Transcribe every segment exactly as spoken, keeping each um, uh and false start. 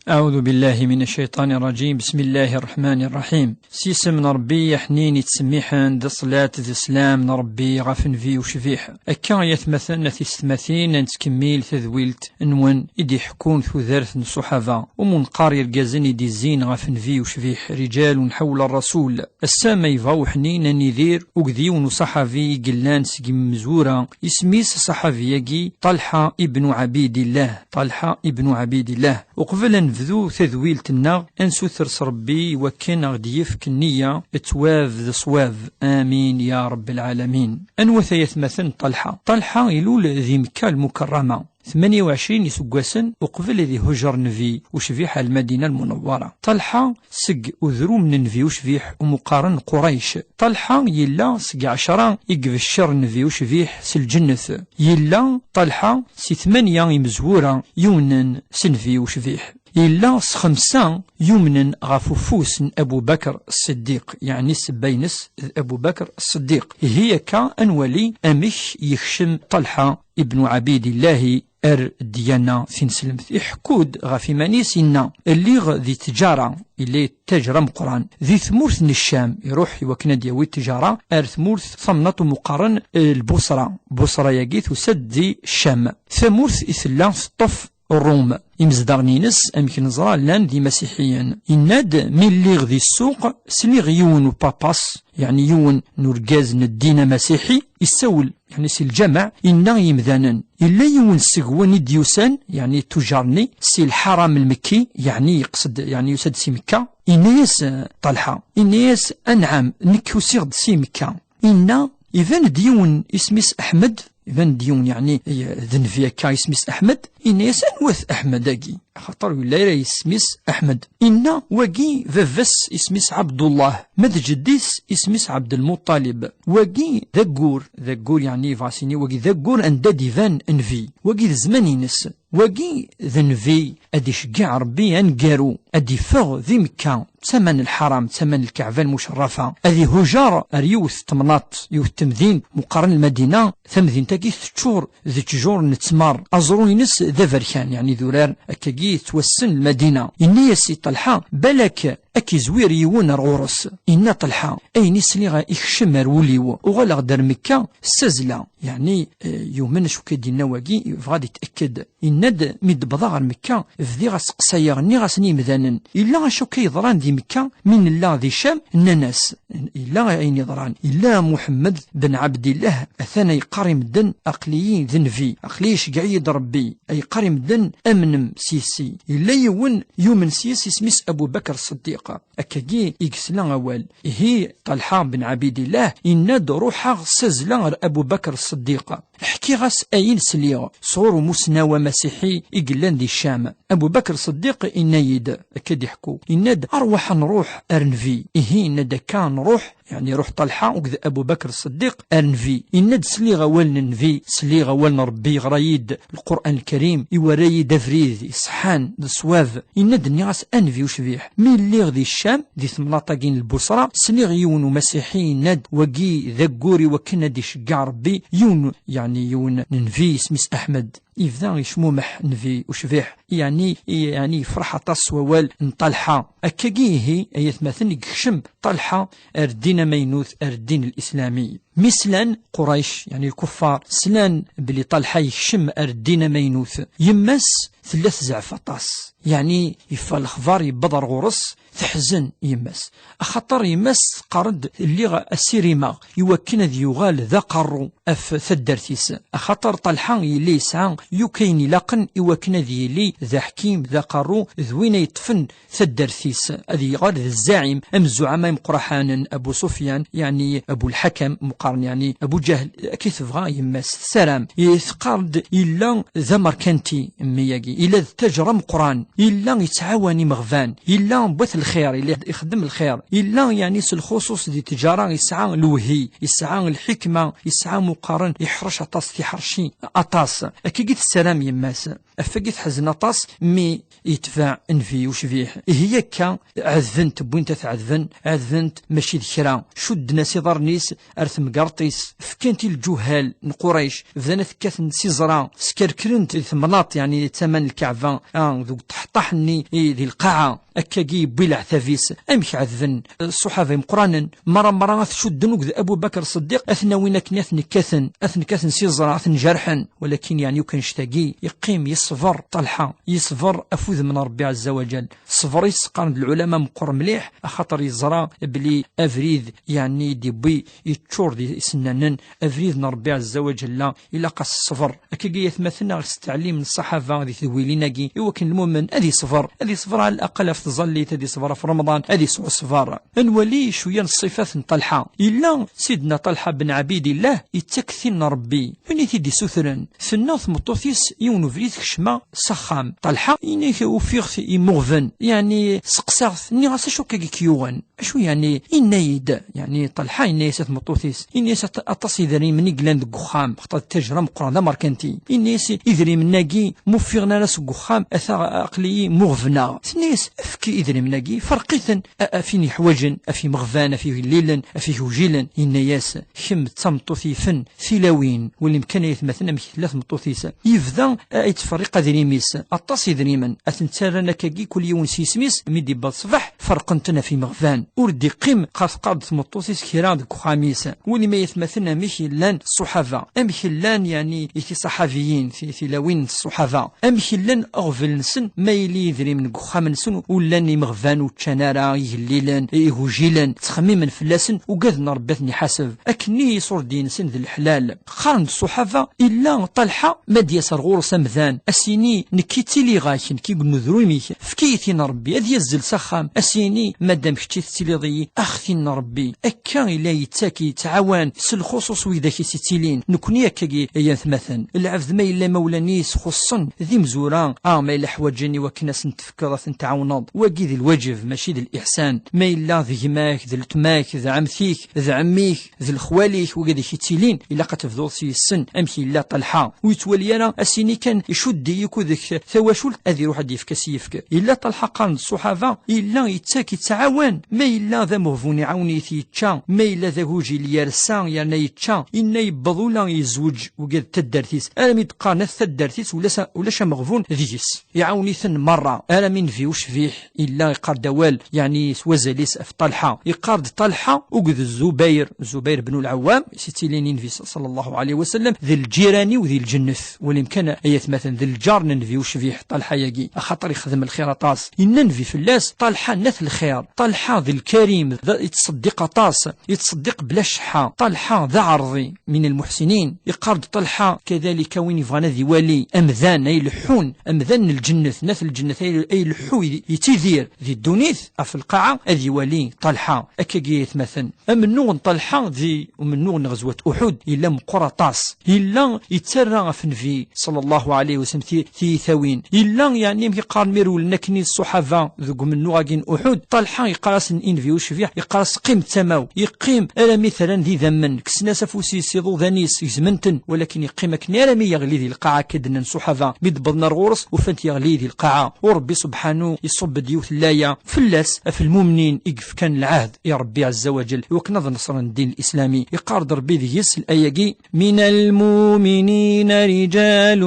أعوذ بالله من الشيطان الرجيم. بسم الله الرحمن الرحيم. S yisem n Ṛebbi aḥnin yettsemmiḥen, d ṣṣlat d sslam n Ṛebbi ɣef Nnbi ucbiḥ. Akka ay atmaten, a tisetmatin, ad nettkemmil tadwilt nwen i d-iḥekkun tudert n ṣṣuḥaba, umunqar irgazen i d-izzin ɣef Nnbi ucbiḥ, رجال حول الرسول. Ass-a ma yebɣa uḥnin ad nidir akked yiwen uṣaḥabi i yellan seg imezwura, isem-is ṣaḥabi-agi Ṭalḥa ibnu Ɛabidillah. Ṭalḥa ibnu Ɛabidillah. Uqbel ad nebdu tadwilt-nneɣ, ad nsuter s Ṛebbi i wakken a ɣ-d-yefk nniya d ttwab d ṣṣwab. Amin ya Ṛebb lɛalamin. Anwa-t ay atmaten Ṭalḥa? Ṭalḥa ilul di Mekka Lmukerrama, tmanya u ɛecrin iseggasen uqbel ad ihujer Nnbi ucbiḥ ar Lmadina Lmunawwara. Ṭalḥa seg udrum n Nnbi ucbiḥ umuqaren Qurayc. Ṭalḥa yella seg ɛecra i ibeccer Nnbi ucbiḥ s lǧennet. Yella Ṭalḥa si tmanya imezwura yumnen s Nnbi ucbiḥ. Yella s xemsa yumnen ɣef ufus n Abu Bakr Ṣṣiddiq, yeɛni ssebba-ines d Abu Bakr Ṣṣiddiq. Ihi akka ad nwali amek yekcem Ṭalḥa ibnu Ɛabidillahi ar ddyana tineslemt. Iḥekku-d ɣef iman-is, inna: "Lliɣ di ttjara", yella yettajer ameqqran, "di tmurt n Ccam", iruḥ i wakken ad d-yawi ttjara ar tmurt tamnaṭ umuqqaren, eh, Lbusra. Busra-yagi tusa-d di Ccam, tamurt i tella teṭṭef Ṛum. Imezdaɣen-ines, amek neẓra, llan d imasiḥiyen. Inna-d: "Mi lliɣ di ssuq, sliɣ yiwen upapas, yeɛni yiwen n urgaz n ddin amasiḥi, issawel, yeɛni si lǧameɛ, inna i yimdanen: Yella yiwen seg-wen i d-yusan, yeɛni tujar-nni, si lḥaram lmekki", yeɛni yeqsed, yeɛni yusa-d si Mekka. Inna-yas, eh, Ṭalḥa, inna-yas: "Anɛam, nekk usiɣ-d si Mekka." Inna: "Iban-d yiwen isem-is Ḥmed", iban-d yiwen, yeɛni, d nnbi akka, isem-is Ḥmed. Inna-yas: "Anwa-t Ḥmed-agi?" Axaṭer ur yelli ara isem-is Ḥmed. Inna: "Wagi baba-s isem-is Ɛebdullah, ma d jeddi-s isem-is Ɛebdelmuṭṭalib. Wagi d aggur", d aggur, yeɛni yebɣa s ini, "wagi d aggur anda d-iban nnbi. Wagi d zzman-ines. Wagi d nnbi ad iceggeɛ Ṛebbi aneggaru, ad d-iffeɣ di Mekka, d tama n lḥaram, d tama n Lkaɛba lmucerrafa, ad ihujer ar yiwet temnaḍt, yiwet temdint meqqaren Lmadina. Tamdint-agi teččur d ttjur n ttmer, aẓru-ines d aberkan, yeɛni d urar, akkagi yettwassen Lmadina." Inna-yas i Ṭalḥa: "Balak ad k-izwir yiwen ar ɣur-s." Inna Ṭalḥa: "Ayen i sliɣ ikcem ar wul-iw, uɣaleɣ-d ar Mekka, ssazleɣ." Yeɛni, eh, yumen acu akka i d-inna wagi, yebɣa ad d-yetɛekked. Inna-d: "Mi d-wwḍeɣ ɣer Mekka, bdiɣ aseqsayeɣ, nniɣ-asen i yimdanen: 'Yella acu akka yeḍran di Mekka?' Mi nella di Ccam, nnan-as." Yella ayen yeḍran. Yella Muḥemmed ben Ɛebdillah, atan a yeqqar i medden: "Aql-iyi d nnbi, aql-iyi iceggeɛ-iyi-d Ṛebbi." A yeqqar i medden: "Amnem s yis-i." Yella yiwen yumen s yis, isem-is Abu Bakr Ṣṣeddiq. Akkagi i yesla awal. Ihi Ṭalḥa ben Ɛabidillah inna-d: "Ruḥeɣ ssazzleɣ ɣer Abu Bakr Ṣṣeddiq. Ḥkiɣ-as ayen sliɣ sɣur umusnaw amasiḥi i yellan di Ccam." Abu Bakr Ṣṣeddiq inna-yi-d, akka d-iḥekku, inna-d: "Arwaḥ ad nruḥ ar nnbi." Ihi inna-d: "Akka ad nruḥ", yeɛni iruḥ Ṭalḥa akked Abu Bakr Ṣṣeddiq ar nnbi. Inna-d: "Sliɣ awal n nnbi, sliɣ awal n Ṛebbi, yeɣra-yi-d Lqur'an Lkarim, iwerra-yi-d abrid iṣeḥḥan d ṣṣwab." Inna-d: "Nniɣ-as a nnbi ucbiḥ, mi lliɣ di Ccam, di temnaḍt-agi n Lbusra, sliɣ yiwen umasiḥi yenna-d: 'Wagi d aggur i wakken ad d-iceggeɛ Ṛebbi yiwen, yeɛni yiwen n nnbi isem-is Aḥmed.'" Yebda yecmumeḥ nnbi ucbiḥ, yeɛni, yeɛni yefreḥ aṭas s wawal n Ṭalḥa. Akkagi ihi, ay atmaten, i yekcem Ṭalḥa ar ddin amaynut, ar ddin lislami. Mi slan Qurayc, yeɛni lkuffar, slan belli Ṭalḥa yekcem ar ddin amaynut, yemma-s tella tezɛef aṭas, yeɛni yeffeɣ lexbar, yewweḍ ar ɣur-s, teḥzen yemma-s. Axaṭer yemma-s teqqar-d: "Lliɣ asirimeɣ i wakken ad yuɣal d aqerru ɣef taddart-is." Axaṭer Ṭalḥa yella yesɛa yakk ayen ilaqen i wakken ad yili d aḥkim, d aqerru, d win ay yeṭṭfen taddart-is, ad yuɣal d zzaɛim, am zzuɛama imeqqraḥanen, Abu Sufyan, yeɛni Abu Lḥakam, meqqaren yeɛni Abu Ǧahl, akka i tebɣa yemma-s, tessaram. I teqqar-d yella d amerkanti, mmi-agi, yella d ttajer ameqqran, yella yettɛawan imeɣban, yella n wat lxir, yella ixeddem lxir, yella yeɛni s lxuṣuṣ di ttjara, yesɛa lewhi, yesɛa lḥikma, yesɛa meqqaren, iḥrec aṭas tiḥerci, aṭas. Akkagi tessaram yemma-s. Ɣef wagi teḥzen aṭas mi yetbeɛ nnbi ucbiḥ. Ihi akka, ɛedben-t, wwin-t ad t-ɛedben, ɛedben-t mačči d kra. Cudden-as iḍarren-is ar temgerḍt. yerṭ-is, fkan-t i lǧuhal n Qurayc, bdan ad t-kkaten s iẓra, skerkren-t di temnaḍt, yeɛni di tama n Lkaɛba, ah, deg uṭeḥṭaḥ-nni, i, di lqaɛa. Akkagi yewwi leɛtab-is. Amek ɛedben, eh, ṣṣuḥaba imeqqranen? Mara mara ad t-cudden akked Abu Bakr Ṣeddiq, ad ten-awin akken ad ten-kkaten, ad ten-kkaten s iẓra, ad ten-jerḥen. Walakin, yeɛni, akk annect-agi, yeqqim yeṣber Ṭalḥa, yeṣber ɣef udem n Ṛebbi Ɛezza wa Ǧal. Ṣṣber-is, qqaren-d lɛulama, meqqer mliḥ, axaṭer yeẓra belli abrid, yeɛni, i d-yewwi yeččur d isennanen, abrid n Ṛebbi Ɛezza wa Ǧalla, ilaq-as ṣṣber. Akkagi, ay atmaten, ɣer s ttɛellim n ṣṣaḥaba di tedwilin-agi, i wakken lmumen ad iṣber, ad iṣber ɛla laqal ɣef tẓallit, ad iṣber ɣef Remḍan, ad isɛu ṣṣber. Ad nwali cwiya n ṣṣifat n Ṭalḥa. Yella Sidna Ṭalḥa ben Ɛbidillah, yettak tin n Ṛebbi, win i t-id-isutren. Tenna tmeṭṭut-is yiwen ubrid kecmeɣ s axxam. Ṭalḥa, yenna-k ufiɣ-t imuɣben, yeɛni seqsaɣ-t, nniɣ-as acu akka i k-yuɣen? Acu yeɛni? Yenna-yi-d, yeɛni Ṭalḥa yenna-yas i tmeṭṭut-is, yenna-yas at-, aṭas idrimen i yellan deg uxxam, xaṭer d tajra meqqren d amerkanti. Yenna-yas idrimen-agi ma ufiɣen ara seg uxxam, ata aql-iyi muɣbneɣ. Tenna-yas efk idrimen-agi, ferq-iten, a, af in yeḥwaǧen, af imeɣban, af igellilen, af igujilen. Yenna-yas kemm d tameṭṭut yifen tilawin, wali amkan ay atmaten amek tella tmeṭṭut-is. Yebda, eh, yettferriq adrim-is, aṭas idrimen, ad ten-ttarran akkagi kul yiwen s yisem-is, mi d-yewweḍ ṣṣbeḥ, ferqen-ten ɣef imeɣban. Ur d-iqqim, qqar teqqar-d tmeṭṭut-is kra deg uxxam-is. Wali ay atmaten amek llan ṣṣuḥaba, amek llan, yeɛni, i tiṣaḥabiyin, ti-, tilawin n ṣṣuḥaba, amek llan aɣbel-nsen, ma yili idrimen deg uxxam-nsen ur llan imeɣban, ur ččan ara, igellilen, igujilen, ttxemmimen fell-asen, ugaden Ṛebbi ad ten-iḥaseb. Akkenni iṣurdiyen-nsen d leḥlal. Qqaren-d ṣṣuḥaba, illa Ṭalḥa, ma d-yas ar ɣur-s amdan, a s-yini, nekk i ttiliɣ-ak, nekk i yenna udrum-ik, efk-iyi tin n Ṛebbi, ad yazzel s axxam, a s-yini, madam kečč i tettiliḍ-iyi, ax tin n Ṛebbi. Akka illa yettak, yettɛawan, s lxuṣuṣ widak i s-ittilin. Nekni akkagi, ay atmaten. Lɛebd ma yella imawlan-is xuṣṣen, d imezwura, ah, ma yella ḥwaǧen i wakken ad sen-tefkeḍ, ad ten-tɛawneḍ. Wagi d lwaǧeb, mačči d liḥsan. Ma yella d gma-k, d letma-k, d ɛemti-k, d ɛemmi-k, d lexwali-k, wigad i k-ittilin, ilaq ad tebduḍ s yis-sen. Amek yella Ṭalḥa? Ur yettwali ara, a s-yini kan icudd-iyi akk deg tawacult, ad iruḥ ad d-yefk, ad s-yefk. Yella Ṭalḥa, qqaren-d ṣṣuḥaba, yella yettak, yettɛawan. Ma yella d ameɣbun, iɛawen-it, yečča. Ma yella d agujil, yersa, yerna yečča. Inna yewweḍ ula yezweǧ wigad taddart-is. Armi d-qqaren at taddart-is ulac, ulac ameɣbun deg-s. Iɛawen-iten merra. Armi Nnbi ucbiḥ illa iqqar-d awal, yeɛni s wazal-is ɣef Ṭalḥa. Iqqar-d Ṭalḥa akked Zubayr, Zubayr ben Lɛawam, s ittilin i Nnbi ṣalla Llahu ɛalayhi wa sallam, d lǧiran-iw di lǧennet. Walim kan, ay atmaten, d lǧar n Nnbi ucbiḥ, Ṭalḥa-yagi, axaṭer ixdem lxir aṭas. Yenna Nnbi fell-as, Ṭalḥa n at lxir, Ṭalḥa d lkarim, d, yettṣeddiq aṭas, yettṣeddiq bla cceḥḥa, Ṭalḥa d aɛerḍi, min lmuḥsinin. Iqqar-d Ṭalḥa, kadalika win yebɣan ad iwali amdan ay leḥḥun, amdan n lǧennet, n at lǧennet ay, ay leḥḥu, yettidir di ddunit, ɣef lqaɛa, ad iwali Ṭalḥa. Akkagi ay atmaten. Amennuɣ n Ṭalḥa di umennuɣ n ɣezwat Uḥud yella meqqer aṭas. Yella yettarra ɣef Nnbi ṣalla Llahu ɛalayhi wa sallam ti-, tiyitawin. Yella, yeɛni, amek i qqaren mi rewlen akkenni ṣṣuḥaba deg umennuɣ-agi n Uḥud, Ṭalḥa yeqqar-asen i Nnbi ucbiḥ, yeqqar-as qqim d tama-w. Yeqqim armi t-rran d idammen, kksen-as afus-is, iḍudan-is, gezmen-ten, walakin yeqqim akken armi yeɣli di lqaɛa, akka d-nnan ṣṣuḥaba, mi d-wwḍen ar ɣur-s, ufan-t yeɣli di lqaɛa. U Ṛebbi subḥanu iṣubb-d yiwet n laya fell-as, ɣef lmumnin i yefkan lɛahd i Ṛebbi ɛezza wa ǧell, i wakken ad neṣren ddin l-islami. Iqqar-d Ṛebbi deg-s l-ayagi, من المؤمنين رجال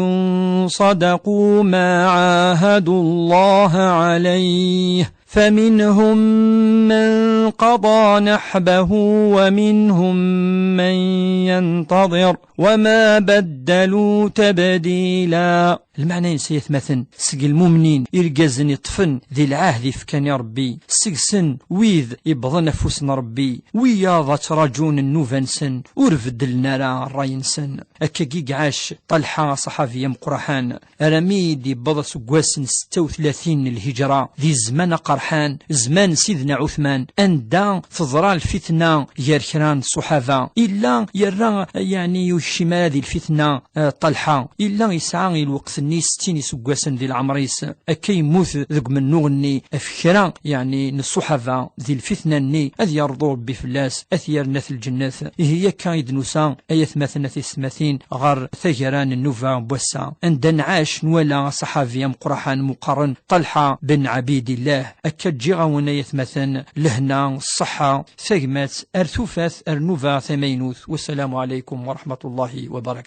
صدقوا ما عاهدوا الله عليه فمنهم من قضى نحبه ومنهم من ينتظر وما بدلوا تبديلا. Lmeɛna-ines, ay atmaten, seg lmumnin, irgazen iṭṭfen di lɛahd ifkan i Ṛebbi, seg-sen wid iwwḍen afus n Ṛebbi, wiyaḍ ad ttṛaǧun nnuba-nsen, ur beddlen ara ṛṛay-nsen. Akkagi i iɛac Ṭalḥa, aṣaḥabi ameqqraḥan, armi i d-yewweḍ aseggas n setta u tlatin n lhiǧra, di zzman aqerḥan, zzman n Sidna Ɛutman, anda teḍra lfitna gar kra n ṣṣuḥaba. Illa yerra, yeɛni, ur yekcim ara di lfitna, eh, Ṭalḥa. Illa yesɛa i lweqt nni settin iseggasen di leɛmer-is, akka yemmut deg umennuɣ-nni ɣef kra, yeɛni, n ṣṣuḥaba di lfitna-nni, ad yerḍu Rebbi fell-as, ad t-yerr at lǧennet. Ihi akka i d-nusa, ay atmaten, a tisetmatin, ɣer taggara n nnuba n wass-a, anda nɛac nwala aṣaḥabi ameqqraḥan meqqaren Ṭalḥa ben Ɛabidillah. Akka ǧǧiɣ-awen, ay atmaten, lehna, ṣṣeḥḥa, tagmat, ar tufat, ar nnuba tamaynut. Wassalamu ɛalaykum wa raḥmatullahi wa barakatuh.